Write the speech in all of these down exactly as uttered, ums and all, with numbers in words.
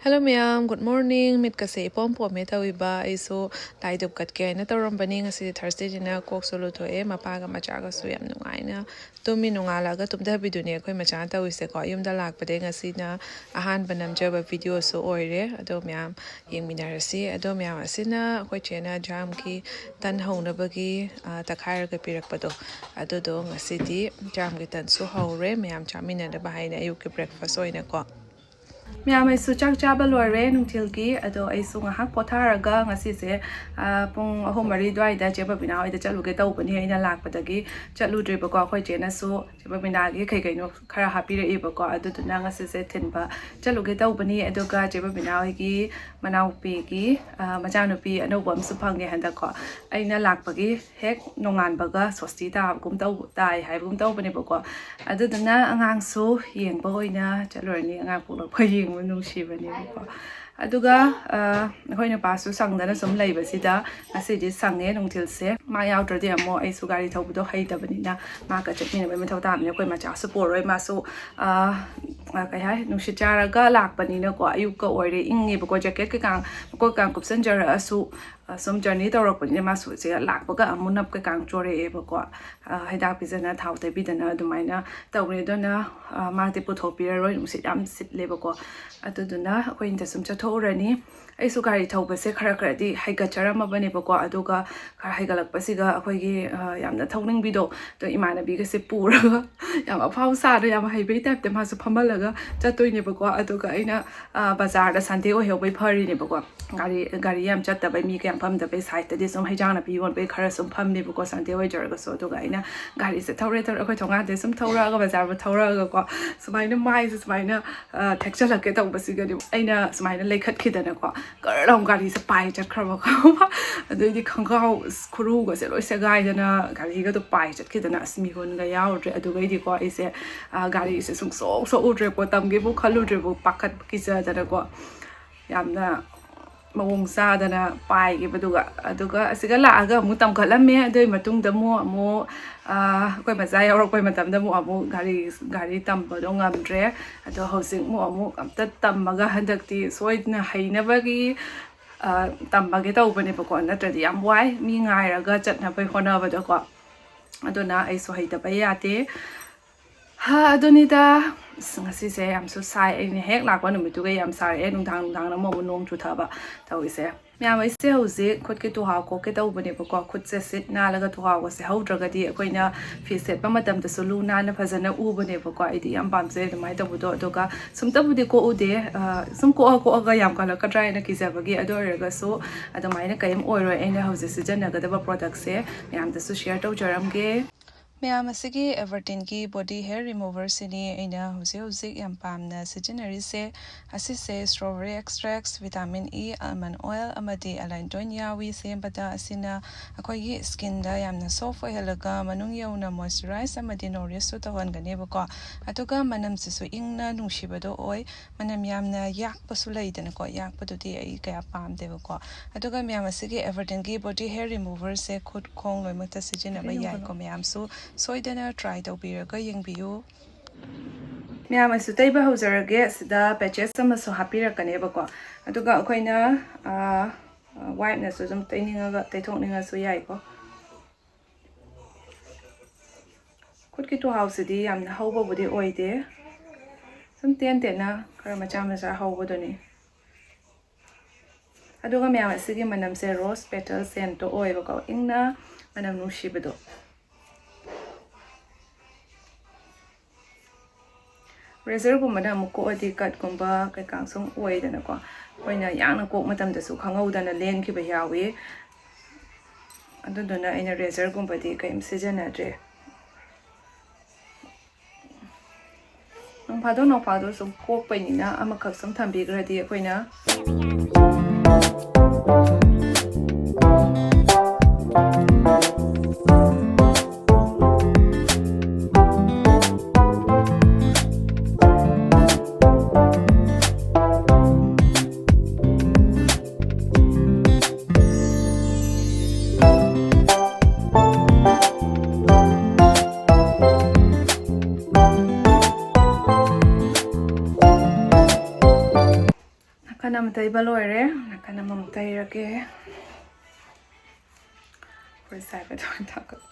Hello ꯃꯌꯥꯝ, good morning. ꯃꯤꯠꯀꯁꯦ ꯏꯄꯣꯝ ꯄꯣꯝꯃꯦ ꯇꯧꯏꯕ꯫ ꯑꯩꯁꯨ ꯂꯥꯏ ꯙꯨꯞ ꯀꯠꯀꯦ ꯍꯥꯏꯅ ꯇꯧꯔꯝꯕꯅꯤ꯫ ꯉꯁꯤꯗꯤ Thursdayꯅꯤꯅ ꯀꯣꯛꯁꯨ ꯂꯨꯊꯣꯛꯑꯦ꯫ ꯃꯄꯥꯒ ꯃꯆꯥꯒꯁꯨ ꯌꯥꯝ ꯅꯨꯡꯉꯥꯏꯅ ꯇꯨꯝꯃꯤ꯫ ꯅꯣꯡꯉꯥꯜꯂꯒ ꯇꯨꯝꯊꯕꯤꯗꯨꯅꯦ ꯑꯩꯈꯣꯏ ꯃꯆꯥꯅ ꯇꯧꯔꯤꯁꯦꯀꯣ꯫ ꯌꯨꯝꯗ ꯂꯥꯛꯄꯗꯒꯤ ꯉꯁꯤꯅ ꯑꯍꯥꯟꯕ ꯅꯝꯖꯕ videoꯁꯨ ꯑꯣꯏꯔꯦ꯫ ꯑꯗꯣ ꯃꯌꯥꯝ ꯌꯦꯡꯃꯤꯟꯅꯔꯁꯤ꯫ ꯑꯗꯣ ꯃꯌꯥꯝ ꯑꯁꯤꯅ ꯑꯩꯈꯣꯏ ꯆꯦꯅ ꯖꯥꯝꯒꯤ ꯇꯟ ꯍꯧꯅꯕꯒꯤ, ꯑ, ꯇꯛꯈꯥꯏꯔꯒ ꯄꯤꯔꯛꯄꯗꯣ, ꯑꯗꯨꯗꯣ ꯉꯁꯤꯗꯤ ꯖꯥꯝꯒꯤ ꯇꯟꯁꯨ ꯍꯧꯔꯦ꯫ ꯃꯌꯥꯝ ꯆꯥꯃꯤꯟꯅꯅꯕ ꯍꯥꯏꯅ ꯑꯌꯨꯛꯀꯤ breakfast ꯑꯣꯏꯅꯀꯣ꯫ ꯃꯌꯥꯝ ꯑꯩꯁꯨ ꯆꯥꯛ ꯆꯥꯕ ꯂꯣꯏꯔꯦ ꯅꯨꯡꯊꯤꯜꯒꯤ꯫ ꯑꯗꯣ ꯑꯩꯁꯨ ꯉꯥꯏꯍꯥꯛ ꯄꯣꯊꯥꯔꯒ ꯉꯁꯤꯁꯦ, ꯑ, ꯄꯨꯡ ꯑꯍꯨꯝ ꯃꯔꯤ ꯑꯗꯨꯋꯥꯏꯗ ꯆꯦ ꯕꯕꯤꯅꯥ ꯍꯣꯏꯗ ꯆꯠꯂꯨꯒꯦ ꯇꯧꯕꯅꯤ꯫ ꯑꯩꯅ ꯂꯥꯛꯄꯗꯒꯤ ꯆꯠꯂꯨꯗ꯭ꯔꯦꯕꯀꯣ꯫ ꯑꯩꯈꯣꯏ ꯆꯦꯅꯁꯨ ꯆꯦ ꯕꯕꯤꯅꯥꯒꯤ ꯀꯩ ꯀꯩꯅꯣ ꯈꯔ ꯍꯥꯞꯄꯤꯔꯛꯏꯕꯀꯣ꯫ ꯑꯗꯨꯗꯨꯅ ꯉꯁꯤꯁꯦ ꯊꯤꯟꯕ ꯆꯠꯂꯨꯒꯦ ꯇꯧꯕꯅꯤ꯫ ꯑꯗꯨꯒ ꯆꯦ ꯕꯕꯤꯅꯥ ꯍꯣꯏꯒꯤ ꯃꯅꯥꯎꯄꯤꯒꯤ, ꯑ, ꯃꯆꯥꯅꯨꯄꯤ ꯑꯅꯧꯕ ꯑꯃꯁꯨ ꯐꯪꯉꯦ ꯍꯟꯗꯛꯀꯣ꯫ ꯑꯩꯅ ꯂꯥꯛꯄꯒꯤ ꯍꯦꯛ ꯅꯣꯡꯉꯥꯟꯕꯒ ꯁꯣꯁꯇꯤ ꯇꯥꯕꯒꯨꯝ ꯇꯧ-, ꯇꯥꯏ ꯍꯥꯏꯕꯒꯨꯝ ꯇꯧꯕꯅꯦꯕꯀꯣ꯫ ꯑꯗꯨꯗꯨꯅ ꯑꯉꯥꯡꯁꯨ ꯌꯦꯡꯕ ꯑꯣꯏꯅ ꯆꯠꯂꯨꯔꯅꯤ꯫ ꯑꯉꯥꯡ ꯄꯣꯛꯂꯛꯄ ꯌꯦꯡꯕ ꯅꯨꯡꯁꯤꯕꯅꯦꯕꯀꯣ꯫ ꯑꯗꯨꯒ, ꯑ, ꯑꯩꯈꯣꯏ ꯅꯨꯄꯥꯁꯨ ꯁꯪꯗꯅ ꯁꯨꯝ ꯂꯩꯕꯁꯤꯗ ꯉꯁꯤꯗꯤ ꯁꯪꯉꯦ ꯅꯨꯡꯊꯤꯜꯁꯦ꯫ ꯃꯥ ꯌꯥꯎꯗ꯭ꯔꯗꯤ ꯑꯃꯨꯛ ꯑꯩꯁꯨ ꯒꯥꯔꯤ ꯊꯧꯕꯗꯣ ꯍꯩꯇꯕꯅꯤꯅ ꯃꯥꯒ ꯆꯠꯃꯤꯟꯅꯕꯩ ꯃꯊꯧ ꯇꯥꯕꯅꯤꯅ꯫ ꯑꯩꯈꯣꯏ ꯃꯆꯥꯁꯨ ꯄꯣꯔꯣꯏ꯫ ꯃꯥꯁꯨ, ꯑ, ꯑ, ꯀꯩ ꯍꯥꯏ, ꯅꯨꯡꯁꯤꯠ ꯆꯥꯔꯒ ꯂꯥꯛꯄꯅꯤꯅꯀꯣ꯫ ꯑꯌꯨꯛꯀ ꯑꯣꯏꯔꯦ, ꯏꯪꯉꯦꯕꯀꯣ꯫ Jacket ꯀꯩꯀꯥ ꯃꯀꯣꯛ ꯀꯩꯀꯥ ꯀꯨꯞꯁꯟꯖꯔꯛꯑꯁꯨ, ꯑ, ꯁꯨꯝ journey ꯇꯧꯔꯛꯄꯅꯤꯅ ꯃꯥꯁꯨ ꯁꯤꯗ ꯂꯥꯛꯄꯒ ꯑꯃꯨꯛ ꯅꯞ ꯀꯩꯀꯥ ꯆꯣꯔꯛꯑꯦꯕꯀꯣ꯫ ꯑ, ꯍꯤꯗꯥꯛ ꯄꯤꯖꯅ ꯊꯥꯎ ꯇꯩꯕꯤꯗꯅ ꯑꯗꯨꯃꯥꯏꯅ ꯇꯧꯔꯦ꯫ ꯑꯗꯨꯅ, ꯑ, ꯃꯥꯗꯤ ꯄꯨꯊꯣꯛꯄꯤꯔꯔꯣꯏ, ꯅꯨꯡꯁꯤꯠ ꯌꯥꯝ ꯁꯤꯠꯂꯦꯕꯀꯣ꯫ ꯑꯗꯨꯗꯨꯅ ꯑꯩꯈꯣꯏ ꯑꯅꯤꯗ ꯁꯨꯝ ꯆꯠꯊꯣꯛꯎꯔꯅꯤ꯫ ꯑꯩꯁꯨ ꯒꯥꯔꯤ ꯊꯧꯕꯁꯦ ꯈꯔ ꯈꯔꯗꯤ ꯍꯩꯒꯠꯆꯔꯝꯃꯕꯅꯦꯕꯀꯣ꯫ ꯑꯗꯨꯒ ꯈꯔ ꯍꯩꯒꯠꯂꯛꯄꯁꯤꯒ ꯑꯩꯈꯣꯏꯒꯤ, ꯑ, ꯌꯥꯝꯅ ꯊꯧꯅꯤꯡꯕꯤꯗꯣ, ꯑꯗꯣ ꯏꯃꯥꯟꯅꯕꯤꯒꯁꯦ ꯄꯨꯔꯒ ꯌꯥꯝ ꯑꯐꯥꯎ ꯁꯥꯅ, ꯌꯥꯝ ꯍꯩꯕꯩ typeꯇ ꯃꯥꯁꯨ ꯐꯝꯍꯜꯂꯒ ꯆꯠꯇꯣꯏꯅꯦꯕꯀꯣ꯫ ꯑꯗꯨꯒ ꯑꯩꯅ, ꯑ, ꯕꯖꯥꯔꯗ Sunday ꯑꯣꯏꯍꯧꯕꯩ ꯐꯔꯤꯅꯦꯕꯀꯣ꯫ ꯒꯥꯔꯤ, ꯒꯥꯔꯤ ꯌꯥꯝ ꯆꯠꯇꯕꯩ, ꯃꯤ ꯀꯌꯥꯝ ꯐꯝꯗꯕꯩ sideꯇꯗꯤ ꯁꯨꯝ ꯍꯩꯖꯥꯡ ꯅꯥꯄꯤ ꯌꯣꯟꯕꯩ ꯈꯔ ꯁꯨꯝ ꯐꯝꯃꯦꯕꯀꯣ, Sunday ꯑꯣꯏꯖꯔꯒꯁꯨ꯫ ꯑꯗꯨꯒ ꯑꯩꯅ ꯒꯥꯔꯤꯁꯦ ꯊꯧꯔꯦ, ꯊꯧꯔꯦ, ꯑꯩꯈꯣꯏ ꯊꯣꯡꯒꯥꯟꯗꯩ ꯁꯨꯝ ꯊꯧꯔꯛꯑꯒ, ꯕꯖꯥꯔꯕꯨ ꯊꯧꯔꯛꯑꯒꯀꯣ, ꯁꯨꯃꯥꯏꯅ ꯃꯥꯏꯁꯦ ꯁꯨꯃꯥꯏꯅ, ꯑ, ꯊꯦꯛꯆꯜꯂꯛꯀꯦ ꯇꯧꯕꯁꯤꯒꯗꯤ ꯑꯩꯅ ꯁꯨꯃꯥꯏꯅ ꯂꯩꯈꯠꯈꯤꯗꯅꯀꯣ, ꯒꯔ ꯂꯥꯎ ꯒꯥꯔꯤꯁꯦ ꯄꯥꯏ ꯆꯠꯈ꯭ꯔꯕ, ꯈꯪꯉꯕ? ꯑꯗꯩꯗꯤ ꯈꯣꯡꯒ꯭ꯔꯥꯎ, ꯑꯁ, ꯈꯨꯔꯨꯒꯁꯦ ꯂꯣꯏ ꯁꯦꯒꯥꯏꯗꯅ ꯒꯥꯔꯤꯒꯗꯣ ꯄꯥꯏ ꯆꯠꯈꯤꯗꯅ, ꯑꯁ, ꯃꯤꯍꯨꯟꯒ ꯌꯥꯎꯗ꯭ꯔꯦ꯫ ꯑꯗꯨꯒꯩꯗꯤꯀꯣ ꯑꯩꯁꯦ, ꯑ, ꯒꯥꯔꯤꯁꯦ ꯁꯨꯝ ꯁꯣꯛ ꯁꯣꯛꯎꯗ꯭ꯔꯦꯀꯣ, ꯇꯝꯒꯦꯕꯨ ꯈꯜꯂꯨꯗ꯭ꯔꯦꯕꯨ, ꯄꯥꯈꯠ ꯀꯤꯖꯗꯅꯀꯣ꯫ ꯌꯥꯝꯅ ꯃꯑꯣꯡ ꯆꯥꯗꯅ ꯄꯥꯏꯈꯤꯕꯗꯨꯒ꯫ ꯑꯗꯨꯒ ꯑꯁꯤꯒ ꯂꯥꯛꯑꯒ ꯑꯃꯨꯛ ꯇꯝꯈꯠꯂꯝꯃꯦ꯫ ꯑꯗꯨꯒꯤ ꯃꯇꯨꯡꯗ ꯑꯃꯨꯛ ꯑꯃꯨꯛ ꯑꯩꯈꯣꯏ ꯃꯆꯥ ꯌꯥꯎꯔꯛꯄꯩ ꯃꯇꯝꯗ ꯑꯃꯨꯛ ꯑꯃꯨꯛ ꯒꯥꯔꯤ ꯒꯥꯔꯤ ꯇꯝꯕꯗꯣ ꯉꯝꯗ꯭ꯔꯦ꯫ ꯑꯗꯣ ꯍꯧꯖꯤꯛ ꯑꯃꯨꯛ ꯑꯃꯨꯛ ꯑꯝꯇ ꯇꯝꯃꯒ ꯍꯟꯗꯛꯇꯤ ꯁꯣꯏꯗꯅ ꯍꯩꯅꯕꯒꯤ ꯇꯝꯃꯒꯦ ꯇꯧꯕꯅꯦꯕꯀꯣ꯫ ꯅꯠꯇ꯭ꯔꯗꯤ ꯌꯥꯝ ꯋꯥꯏ ꯃꯤ ꯉꯥꯏꯔꯒ ꯆꯠꯅꯕꯩ ꯍꯣꯠꯅꯕꯗꯀꯣ꯫ ꯑꯗꯨꯅ ꯑꯩꯁꯨ ꯍꯩꯇꯕ ꯌꯥꯗꯦ꯫ ꯍꯥ, ꯑꯗꯨꯅꯤꯗ꯫ ꯑꯁ, ꯉꯁꯤꯁꯦ ꯌꯥꯝꯁꯨ ꯁꯥꯏ꯫ ꯑꯩꯅ ꯍꯦꯛ ꯂꯥꯛꯄ ꯅꯨꯃꯤꯠꯇꯨꯒ ꯌꯥꯝ ꯁꯥꯔꯛꯑꯦ꯫ ꯅꯨꯡꯗꯥꯡ ꯅꯨꯡꯗꯥꯡꯅ ꯑꯃꯨꯛ ꯑꯃꯨꯛ ꯅꯣꯡ ꯆꯨꯊꯕ ꯇꯧꯔꯤꯁꯦ꯫ ꯃꯌꯥꯝ, ꯑꯩꯁꯦ ꯍꯧꯖꯤꯛ ꯈꯨꯠꯀꯤ ꯇꯨꯍꯥꯎ ꯀꯣꯛꯀꯦ ꯇꯧꯕꯅꯦꯕꯀꯣ꯫ ꯈꯨꯠꯁꯦ ꯁꯤꯠ ꯅꯥꯜꯂꯒ ꯇꯨꯍꯥꯎꯒꯁꯦ ꯍꯧꯗ꯭ꯔꯒꯗꯤ ꯑꯩꯈꯣꯏꯅ ꯐꯤ ꯁꯦꯠꯄ ꯃꯇꯝꯗꯁꯨ ꯂꯨ ꯅꯥꯟꯅ ꯐꯖꯅ ꯎꯕꯅꯦꯕꯀꯣ꯫ ꯑꯩꯗꯤ ꯌꯥꯝ ꯄꯥꯝꯖꯩ ꯑꯗꯨꯃꯥꯏꯅ ꯇꯧꯕꯗꯣ꯫ ꯑꯗꯨꯒ ꯁꯨꯝꯇꯕꯨꯗꯤ ꯀꯣꯛꯎꯗꯦ꯫ ꯁꯨꯝ ꯀꯣꯛꯑ ꯀꯣꯛꯑꯒ ꯌꯥꯝ ꯀꯜꯂꯛꯀꯗ꯭ꯔꯥ ꯍꯥꯏꯅ ꯀꯤꯖꯕꯒꯤ꯫ ꯑꯗꯨ ꯑꯣꯏꯔꯒꯁꯨ ꯑꯗꯨꯃꯥꯏꯅ ꯀꯔꯤꯝ ꯑꯣꯏꯔꯣꯏ꯫ ꯑꯩꯅ ꯍꯧꯖꯤꯛ ꯁꯤꯖꯤꯟꯅꯒꯗꯕ ꯄ꯭ꯔꯣꯗꯛꯁꯦ ꯃꯌꯥꯝꯗꯁꯨ ꯁꯤꯌꯔ ꯇꯧꯖꯔꯝꯒꯦ꯫ ꯃꯌꯥꯝ, ꯑꯁꯤꯒꯤ ꯑꯦꯚꯔꯇꯤꯟꯒꯤ ꯕꯣꯗꯤ ꯍꯦꯌꯔ ꯔꯤꯃꯨꯚꯔꯁꯤꯅꯤ ꯑꯩꯅ ꯍꯧꯖꯤꯛ ꯍꯧꯖꯤꯛ ꯌꯥꯝ ꯄꯥꯝꯅ ꯁꯤꯖꯤꯟꯅꯔꯤꯁꯦ꯫ ꯑꯁꯤꯁꯦ strawberry extract, vitamin E, almond oil ꯑꯃꯗꯤ allantoin ꯌꯥꯎꯏ ꯁꯦꯝꯕꯗ꯫ ꯑꯁꯤꯅ ꯑꯩꯈꯣꯏꯒꯤ ꯁ꯭ꯀꯤꯟꯗ ꯌꯥꯝꯅ ꯁꯣꯐ ꯑꯣꯏꯍꯜꯂꯒ ꯃꯅꯨꯡ ꯌꯧꯅ ꯃꯣꯏꯆꯔꯥꯏꯁ ꯑꯃꯗꯤ ꯅꯣꯔꯤꯁꯁꯨ ꯇꯧꯍꯟꯒꯅꯦꯕꯀꯣ꯫ ꯑꯗꯨꯒ ꯃꯅꯝꯁꯤꯁꯨ ꯏꯪꯅ ꯅꯨꯡꯁꯤꯕꯗꯣ ꯑꯣꯏ꯫ ꯃꯅꯝ ꯌꯥꯝꯅ ꯌꯥꯛꯄꯁꯨ ꯂꯩꯗꯅꯀꯣ, ꯌꯥꯛꯄꯗꯨꯗꯤ ꯑꯩ ꯀꯌꯥ ꯄꯥꯝꯗꯦꯕꯀꯣ꯫ ꯑꯗꯨꯒ ꯃꯌꯥꯝ, ꯑꯁꯤꯒꯤ ꯑꯦꯚꯔꯇꯤꯟꯒꯤ ꯕꯣꯗꯤ ꯍꯦꯌꯔ ꯔꯤꯃꯨꯚꯔꯁꯦ ꯈꯨꯠ ꯈꯣꯡ ꯂꯣꯏꯅꯃꯛꯇ ꯁꯤꯖꯤꯟꯅꯕ ꯌꯥꯏꯀꯣ꯫ ꯃꯌꯥꯝꯁꯨ ꯁꯣꯏꯗꯅ ꯇ꯭ꯔꯥꯏ ꯇꯧꯕꯤꯔꯒ ꯌꯦꯡꯕꯤꯌꯨ꯫ ꯃꯌꯥꯝ, ꯑꯩꯁꯨ ꯇꯩꯕ ꯍꯧꯖꯔꯒꯦ꯫ ꯑꯁꯤꯗ ꯄꯦꯆꯦꯁ ꯑꯃꯁꯨ ꯍꯥꯞꯄꯤꯔꯛꯀꯅꯦꯕꯀꯣ꯫ ꯑꯗꯨꯒ ꯑꯩꯈꯣꯏꯅ ꯋꯥꯏꯞꯅꯁꯨ ꯑꯗꯨꯝ ꯇꯩꯅꯤꯡꯉꯒ ꯇꯩꯊꯣꯛꯅꯤꯡꯉꯁꯨ ꯌꯥꯏꯀꯣ꯫ ꯈꯨꯠꯀꯤ ꯇꯨꯍꯥꯎꯁꯤꯗꯤ ꯌꯥꯝꯅ ꯍꯧꯕꯕꯨꯗꯤ ꯑꯣꯏꯗꯦ, ꯁꯨꯝ ꯇꯦꯟ ꯇꯦꯟꯅ ꯈꯔ ꯃꯆꯥ ꯃꯆꯥ ꯍꯧꯕꯗꯨꯅꯤ꯫ ꯑꯗꯨꯒ ꯃꯌꯥꯝ, ꯑꯁꯤꯒꯤ ꯃꯅꯝꯁꯦ ꯔꯣꯁ ꯄꯦꯇꯜ ꯁꯦꯟꯠꯇꯣ ꯑꯣꯏꯌꯦꯕꯀꯣ, ꯏꯪꯅ ꯃꯅꯝ ꯅꯨꯡꯁꯤꯕꯗꯣ꯫ ꯔꯦꯖꯔꯒꯨꯝꯕꯅ ꯑꯃꯨꯛ ꯀꯣꯛꯑꯗꯤ ꯀꯠꯀꯨꯝꯕ ꯀꯩꯀꯥ ꯁꯨꯝ ꯑꯣꯏꯗꯅꯀꯣ, ꯑꯩꯈꯣꯏꯅ ꯌꯥꯡꯅ ꯀꯣꯛ ꯃꯇꯝꯗꯁꯨ ꯈꯪꯍꯧꯗꯅ ꯂꯦꯟꯈꯤꯕ ꯌꯥꯎꯏ꯫ ꯑꯗꯨꯗꯨꯅ ꯑꯩꯅ ꯔꯦꯖꯔꯒꯨꯝꯕꯗꯤ ꯀꯔꯤꯝ ꯁꯤꯖꯤꯟꯅꯗ꯭ꯔꯦ꯫ ꯅꯣꯡ ꯐꯥꯗꯣꯛ ꯅꯣꯡ ꯐꯥꯗꯣꯛ ꯁꯨꯝ ꯀꯣꯛꯄꯩꯅꯤꯅ ꯑꯃꯈꯛ ꯁꯨꯝ ꯊꯝꯕꯤꯈ꯭ꯔꯗꯤ ꯑꯩꯈꯣꯏꯅ ꯅꯥꯀꯟ ꯑꯃ ꯇꯩꯕ ꯂꯣꯏꯔꯦ, ꯅꯥꯀꯟ ꯑꯃꯃꯨꯛ ꯇꯩꯔꯒꯦ꯫ ꯐꯨꯔꯤꯠ ꯁꯥꯏꯕꯗꯣ ꯑꯣꯏꯅ ꯊꯥꯡꯒꯠꯂꯣ꯫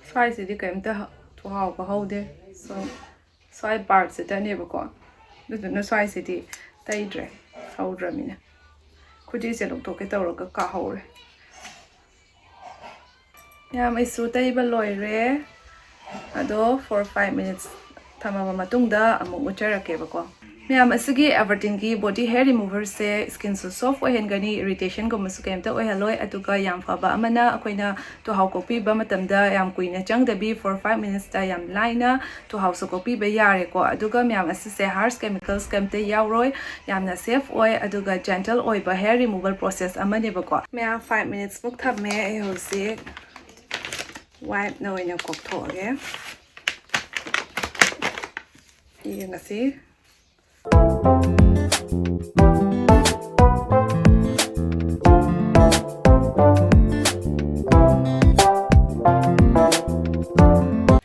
ꯁ꯭ꯋꯥꯏꯁꯤꯗꯤ ꯀꯩꯝꯇ ꯍ-, ꯊꯨꯍꯥꯎꯕ ꯍꯧꯗꯦ꯫ ꯁꯣ, ꯁ꯭ꯋꯥꯏ ꯄꯥꯔꯠꯁꯤꯗꯅꯦꯕꯀꯣ꯫ ꯑꯗꯨꯗꯨꯅ ꯁ꯭ꯋꯥꯏꯁꯤꯗꯤ ꯇꯩꯗ꯭ꯔꯦ, ꯍꯧꯗ꯭ꯔꯃꯤꯅ꯫ ꯈꯨꯖꯤꯁꯦ ꯂꯧꯊꯣꯛꯀꯦ ꯇꯧꯔꯒ ꯀꯥꯍꯧꯔꯦ꯫ ꯃꯌꯥꯝ, ꯑꯩꯁꯨ ꯇꯩꯕ ꯂꯣꯏꯔꯦ꯫ ꯑꯗꯣ four five minutes ꯊꯝꯃꯕ ꯃꯇꯨꯡꯗ ꯑꯃꯨꯛ ꯎꯠꯆꯔꯛꯀꯦꯕꯀꯣ꯫ ꯃꯌꯥꯝ, ꯑꯁꯤꯒꯤ ꯑꯦꯚꯔꯇꯤꯟꯒꯤ ꯕꯣꯗꯤ ꯍꯦꯌꯔ ꯔꯤꯃꯨꯚꯔꯁꯦ ꯁ꯭ꯀꯤꯟꯁꯨ ꯁꯣꯐ ꯑꯣꯏꯍꯟꯒꯅꯤ, ꯏꯔꯤꯇꯦꯁꯟꯒꯨꯝꯕꯁꯨ ꯀꯩꯝꯇ ꯑꯣꯏꯍꯜꯂꯣꯏ꯫ ꯑꯗꯨꯒ ꯌꯥꯝ ꯐꯕ ꯑꯃꯅ, ꯑꯩꯈꯣꯏꯅ ꯇꯨꯍꯥꯎ ꯀꯣꯛꯄꯤꯕ ꯃꯇꯝꯗ ꯌꯥꯝ ꯀꯨꯏꯅ ꯆꯪꯗꯕꯤ, four five minutesꯇ ꯌꯥꯝ ꯂꯥꯏꯅ ꯇꯨꯍꯥꯎꯁꯨ ꯀꯣꯛꯄꯤꯕ ꯌꯥꯔꯦꯀꯣ꯫ ꯑꯗꯨꯒ ꯃꯌꯥꯝ, ꯑꯁꯤꯁꯦ harsh chemicals ꯀꯩꯝꯇ ꯌꯥꯎꯔꯣꯏ, ꯌꯥꯝꯅ ꯁꯦꯐ ꯑꯣꯏ, ꯑꯗꯨꯒ ꯖꯦꯟꯇꯜ ꯑꯣꯏꯕ ꯍꯦꯌꯔ ꯔꯤꯃꯨꯚꯔ ꯄ꯭ꯔꯣꯁꯦꯁ ꯑꯃꯅꯦꯕꯀꯣ꯫ ꯃꯌꯥꯝ, five minutes ꯃꯨꯛ ꯊꯝꯃꯦ꯫ ꯑꯩ ꯍꯧꯖꯤꯛ ꯋꯥꯏꯞꯅ ꯑꯣꯏꯅ ꯀꯣꯛꯊꯣꯛꯑꯒꯦ꯫ ꯌꯦꯡꯉꯁꯤ꯫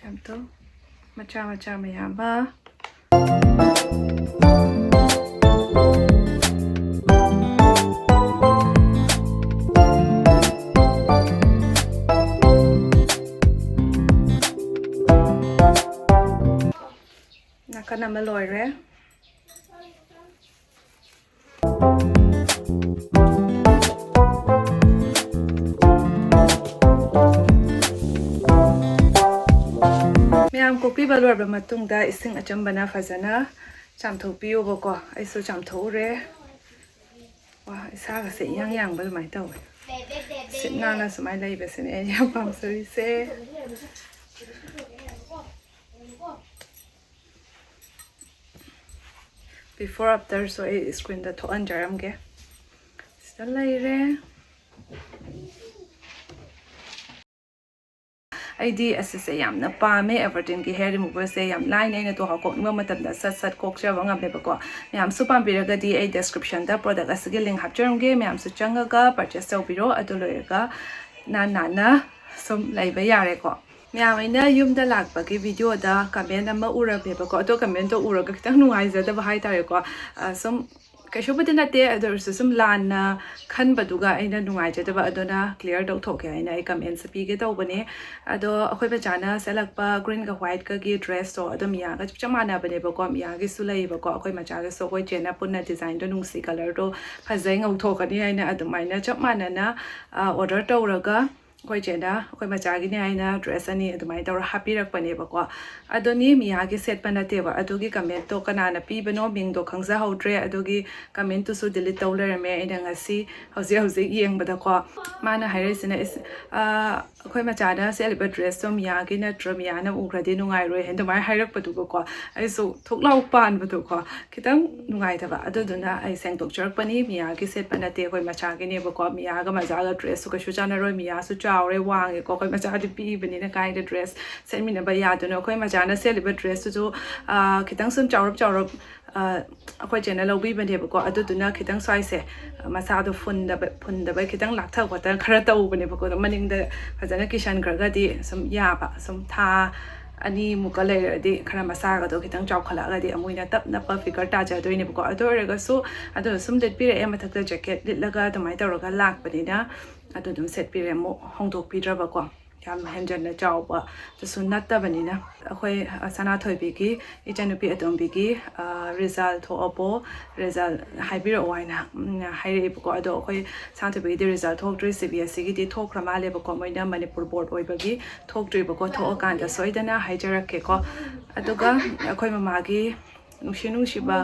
ꯌꯥꯝ ꯇꯧ꯫ ꯃꯆꯥ ꯃꯆꯥ ꯃꯌꯥꯝ ꯑꯃ꯫ ꯅꯥꯀꯟ ꯑꯃ ꯂꯣꯏꯔꯦ꯫ ꯃꯌꯥꯝ ꯀꯣꯛꯄꯤꯕ ꯂꯣꯏꯔꯕ ꯃꯇꯨꯡꯗ ꯏꯁꯤꯡ ꯑꯆꯝꯕꯅ ꯐꯖꯅ ꯆꯥꯝꯊꯣꯛꯄꯤꯌꯣꯕꯀꯣ꯫ ꯑꯩꯁꯨ ꯆꯥꯝꯊꯣꯛꯎꯔꯦ꯫ ꯋꯥ, ꯏꯁꯥꯒꯁꯦ ꯏꯌꯥꯡ ꯌꯥꯡꯕ ꯑꯗꯨꯃꯥꯏꯅ ꯇꯧꯋꯦ꯫ ꯁꯤꯠ ꯅꯥꯟꯅ ꯁꯨꯃꯥꯏꯅ ꯂꯩꯕꯁꯤꯅꯦ ꯑꯩꯅ ꯌꯥꯝ ꯄꯥꯝꯖꯔꯤꯁꯦ꯫ Before afterꯁꯨ ꯑꯩ screenꯗ ꯊꯣꯛꯍꯟꯖꯔꯝꯒꯦ꯫ ꯁꯤꯗ ꯂꯩꯔꯦ꯫ ꯑꯩꯗꯤ ꯑꯁꯤꯁꯦ ꯌꯥꯝꯅ ꯄꯥꯝꯃꯦ꯫ Everteenꯒꯤ hair removerꯁꯦ ꯌꯥꯝ ꯂꯥꯏꯅ ꯑꯩꯅ ꯇꯨꯍꯥꯎ ꯀꯣꯛꯅꯤꯡꯕ ꯃꯇꯝꯗ ꯁꯠ ꯁꯠ ꯀꯣꯛꯆꯕ ꯉꯝꯃꯦꯕꯀꯣ꯫ ꯃꯌꯥꯝꯁꯨ ꯄꯥꯝꯕꯤꯔꯒꯗꯤ ꯑꯩ descriptionꯗ product ꯑꯁꯤꯒꯤ link ꯍꯥꯞꯆꯔꯝꯒꯦ, ꯃꯌꯥꯝꯁꯨ ꯆꯪꯉꯒ purchase ꯇꯧꯕꯤꯔꯣ꯫ ꯑꯗꯨ ꯂꯣꯏꯔꯒ ꯅꯥꯟ ꯅꯥꯟꯅ ꯁꯨꯝ ꯂꯩꯕ ꯌꯥꯔꯦꯀꯣ꯫ ꯃꯌꯥꯝ ꯑꯩꯅ ꯌꯨꯝꯗ ꯂꯥꯛꯄꯒꯤ videoꯗ comment ꯑꯃ ꯎꯔꯝꯃꯦꯕꯀꯣ꯫ ꯑꯗꯣ commentꯇꯣ ꯎꯔꯒ ꯈꯤꯇꯪ ꯅꯨꯡꯉꯥꯏꯖꯗꯕ ꯍꯥꯏꯇꯥꯔꯦꯀꯣ꯫ ꯑ, ꯁꯨꯝ ꯀꯩꯁꯨꯕꯨꯗꯤ ꯅꯠꯇꯦ, ꯑꯗꯨ ꯑꯣꯏꯔꯁꯨ ꯁꯨꯝ ꯂꯥꯟꯅ ꯈꯟꯕꯗꯨꯒ ꯑꯩꯅ ꯅꯨꯡꯉꯥꯏꯖꯗꯕ, ꯑꯗꯨꯅ clear ꯇꯧꯊꯣꯛꯀꯦ ꯍꯥꯏꯅ ꯑꯩ commentꯁꯦ ꯄꯤꯒꯦ ꯇꯧꯕꯅꯦ꯫ ꯑꯗꯣ ꯑꯩꯈꯣꯏ ꯃꯆꯥꯅ ꯁꯦꯠꯂꯛꯄ greenꯒ whiteꯀꯒꯤ dressꯇꯣ ꯑꯗꯨꯝ ꯃꯤꯌꯥꯒ ꯆꯞ ꯆꯞ ꯃꯥꯟꯅꯕꯅꯦꯕꯀꯣ꯫ ꯃꯤꯌꯥꯒꯤꯁꯨ ꯂꯩꯌꯦꯕꯀꯣ꯫ ꯑꯩꯈꯣꯏ ꯃꯆꯥꯒꯤꯁꯨ ꯑꯩꯈꯣꯏ ꯆꯦꯅ ꯄꯨꯟꯅ designꯗꯣ ꯅꯨꯡꯁꯤ, colorꯗꯣ ꯐꯖꯩ, ꯉꯧꯊꯣꯛꯀꯅꯤ ꯍꯥꯏꯅ ꯑꯗꯨꯃꯥꯏꯅ ꯆꯞ ꯃꯥꯟꯅꯅ, ꯑ, order ꯇꯧꯔꯒ ꯑꯩꯈꯣꯏ ꯆꯦꯅ ꯑꯩꯈꯣꯏ ꯃꯆꯥꯒꯤꯅꯦ ꯍꯥꯏꯅ dress ꯑꯅꯤ ꯑꯗꯨꯃꯥꯏꯅ ꯇꯧꯔ ꯍꯥꯞꯄꯤꯔꯛꯄꯅꯦꯕꯀꯣ꯫ ꯑꯗꯨꯅꯤ, ꯃꯤꯌꯥꯒꯤ ꯁꯦꯠꯄ ꯅꯠꯇꯦꯕ꯫ ꯑꯗꯨꯒꯤ commentꯇꯣ ꯀꯅꯥꯅ ꯄꯤꯕꯅꯣ ꯃꯤꯡꯗꯣ ꯈꯪꯖꯍꯧꯗ꯭ꯔꯦ꯫ ꯑꯗꯨꯒꯤ commentꯇꯨꯁꯨ delete ꯇꯧ ꯂꯩꯔꯝꯃꯦ꯫ ꯑꯩꯅ ꯉꯁꯤ ꯍꯧꯖꯤꯛ ꯍꯧꯖꯤꯛ ꯌꯦꯡꯕꯗꯀꯣ, ꯃꯥꯅ ꯍꯥꯏꯔꯛꯏꯁꯤꯅ, "ꯏꯁ, ꯑ, ꯑꯩꯈꯣꯏ ꯃꯆꯥꯅ ꯁꯦꯠꯂꯤꯕ dressꯇꯣ ꯃꯤꯌꯥꯒꯤ ꯅꯠꯇ꯭ꯔꯣ? ꯃꯤꯌꯥꯅ ꯎꯈ꯭ꯔꯗꯤ ꯅꯨꯡꯉꯥꯏꯔꯣꯏ" ꯍꯥꯏꯅ ꯑꯗꯨꯃꯥꯏꯅ ꯍꯥꯏꯔꯛꯄꯗꯨꯒꯀꯣ, ꯑꯩꯁꯨ ꯊꯣꯛ ꯂꯥꯎ ꯄꯥꯟꯕꯗꯣꯀꯣ꯫ ꯈꯤꯇꯪ ꯅꯨꯡꯉꯥꯏꯇꯕ꯫ ꯑꯗꯨꯗꯨꯅ ꯑꯩ ꯁꯦꯡꯗꯣꯛꯆꯔꯛꯄꯅꯤ꯫ ꯃꯤꯌꯥꯒꯤ ꯁꯦꯠꯄ ꯅꯠꯇꯦ, ꯑꯩꯈꯣꯏ ꯃꯆꯥꯒꯤꯅꯦꯕꯀꯣ꯫ ꯃꯤꯌꯥꯒ ꯃꯆꯥꯒ dressꯁꯨ ꯀꯩꯁꯨ ꯆꯥꯟꯅꯔꯣꯏ꯫ ꯃꯤꯌꯥꯁꯨ ꯆꯥꯎꯔꯦ, ꯋꯥꯡꯉꯦꯀꯣ꯫ ꯑꯩꯈꯣꯏ ꯃꯆꯥꯗꯤ ꯄꯤꯛꯏꯕꯅꯤꯅ ꯀꯥꯏꯗ dress ꯁꯦꯠꯃꯤꯟꯅꯕ ꯌꯥꯗꯣꯏꯅꯣ? ꯑꯩꯈꯣꯏ ꯃꯆꯥꯅ ꯁꯦꯠꯂꯤꯕ dressꯇꯨꯁꯨ, ꯑꯥ, ꯈꯤꯇꯪ ꯁꯨꯝ ꯆꯥꯎꯔꯞ ꯆꯥꯎꯔꯞ, ꯑꯥ, ꯑꯩꯈꯣꯏ ꯆꯦꯅ ꯂꯧꯕꯤꯕꯅꯦꯕꯀꯣ꯫ ꯑꯗꯨꯗꯨꯅ ꯈꯤꯇꯪ ꯁ꯭ꯋꯥꯏꯁꯦ ꯃꯁꯥꯗꯣ ꯐꯨꯟꯗꯕ, ꯐꯨꯟꯗꯕ ꯈꯤꯇꯪ ꯂꯥꯛꯊ ꯈꯣꯠꯊ ꯈꯔ ꯇꯧꯕꯅꯦꯕꯀꯣ꯫ ꯑꯗꯣ ꯃꯅꯤꯡꯗ ꯐꯖꯅ ꯀꯤꯁꯟꯈ꯭ꯔꯒꯗꯤ ꯁꯨꯝ ꯌꯥꯕ, ꯁꯨꯝ ꯊꯥ ꯑꯅꯤꯃꯨꯛꯀ ꯂꯩꯔꯗꯤ ꯈꯔ ꯃꯁꯥꯒꯗꯣ ꯈꯤꯇꯪ ꯆꯥꯎꯈꯠꯂꯛꯑꯒꯗꯤ ꯑꯃꯨꯛ ꯍꯦꯟꯅ ꯇꯞ ꯅꯞꯄ figure ꯇꯥꯖꯗꯣꯏꯅꯦꯕꯀꯣ꯫ ꯑꯗꯨ ꯑꯣꯏꯔꯒꯁꯨ ꯑꯗꯣ ꯁꯨꯝ ꯂꯤꯠꯄꯤꯔꯛꯑꯦ, ꯃꯊꯛꯇ jacket ꯂꯤꯠꯂꯒ ꯑꯗꯨꯃꯥꯏꯅ ꯇꯧꯔꯒ ꯂꯥꯛꯄꯅꯤꯅ ꯑꯗꯨ ꯑꯗꯨꯝ ꯁꯦꯠꯄꯤꯔꯦ, ꯑꯃꯨꯛ ꯍꯣꯡꯗꯣꯛꯄꯤꯗ꯭ꯔꯕꯀꯣ꯫ ꯌꯥꯝ ꯍꯦꯟꯖꯟꯅ ꯆꯥꯎꯕꯗꯨꯁꯨ ꯅꯠꯇꯕꯅꯤꯅ꯫ ꯑꯩꯈꯣꯏ, ꯑ, ꯁꯅꯥꯊꯣꯏꯕꯤꯒꯤ, ꯏꯆꯟꯅꯨꯄꯤ ꯑꯇꯣꯝꯕꯤꯒꯤ, ꯑ, result ꯊꯣꯛꯑꯕꯣ, result ꯍꯥꯏꯕꯤꯔꯛꯑꯣ ꯍꯥꯏꯅ, ꯎꯝ, ꯍꯥꯏꯔꯛꯑꯦꯕꯀꯣ꯫ ꯑꯗꯣ ꯑꯩꯈꯣꯏ ꯁꯅꯥꯊꯣꯏꯕꯤꯒꯤꯗꯤ result ꯊꯣꯛꯇ꯭ꯔꯤ, CBSEꯒꯤꯗꯤ ꯊꯣꯛꯈ꯭ꯔ ꯃꯥꯜꯂꯦꯕꯀꯣ꯫ ꯃꯣꯏꯅ ꯃꯅꯤꯄꯨꯔ board ꯑꯣꯏꯕꯒꯤ ꯊꯣꯛꯇ꯭ꯔꯤꯕꯀꯣ꯫ ꯊꯣꯛꯑꯀꯥꯟꯗ ꯁꯣꯏꯗꯅ ꯍꯥꯏꯖꯔꯛꯀꯦꯀꯣ꯫ ꯑꯗꯨꯒ ꯑꯩꯈꯣꯏ ꯃꯃꯥꯒꯤ ꯅꯨꯡꯁꯤ ꯅꯨꯡꯁꯤꯕ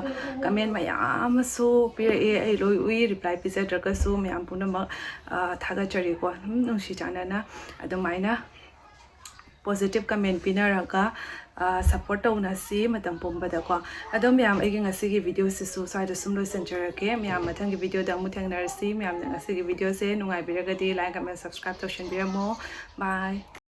comment ꯃꯌꯥꯝ ꯑꯃꯁꯨ ꯄꯤꯔꯛꯑꯦ꯫ ꯑꯩ ꯂꯣꯏ ꯎꯏ, reply ꯄꯤꯖꯗ꯭ꯔꯒꯁꯨ ꯃꯌꯥꯝ ꯄꯨꯝꯅꯃꯛ, ꯑ, ꯊꯥꯒꯠꯆꯔꯤꯀꯣ꯫ ꯑꯗꯨꯝ ꯅꯨꯡꯁꯤ ꯆꯥꯟꯅꯅ ꯑꯗꯨꯃꯥꯏꯅ positive comment ꯄꯤꯅꯔꯒ ꯁꯞꯄꯣꯔꯠ ꯇꯧꯅꯁꯤ ꯃꯇꯝ ꯄꯨꯝꯕꯗꯀꯣ꯫ ꯑꯗꯣ ꯃꯌꯥꯝ, ꯑꯩꯒꯤ ꯉꯁꯤꯒꯤ ꯚꯤꯗꯤꯑꯣꯁꯤꯁꯨ ꯁ꯭ꯋꯥꯏꯗ ꯁꯨꯝ ꯂꯣꯏꯁꯤꯟꯖꯔꯒꯦ꯫ ꯃꯌꯥꯝ ꯃꯊꯪꯒꯤ ꯚꯤꯗꯤꯑꯣꯗ ꯑꯃꯨꯛ ꯊꯦꯡꯅꯔꯁꯤ꯫ ꯃꯌꯥꯝꯅ ꯉꯁꯤꯒꯤ ꯚꯤꯗꯤꯑꯣꯁꯦ ꯅꯨꯡꯉꯥꯏꯕꯤꯔꯒꯗꯤ like, comment, subscribe ꯇꯧꯁꯟꯕꯤꯔꯝꯃꯣ꯫ Bye꯫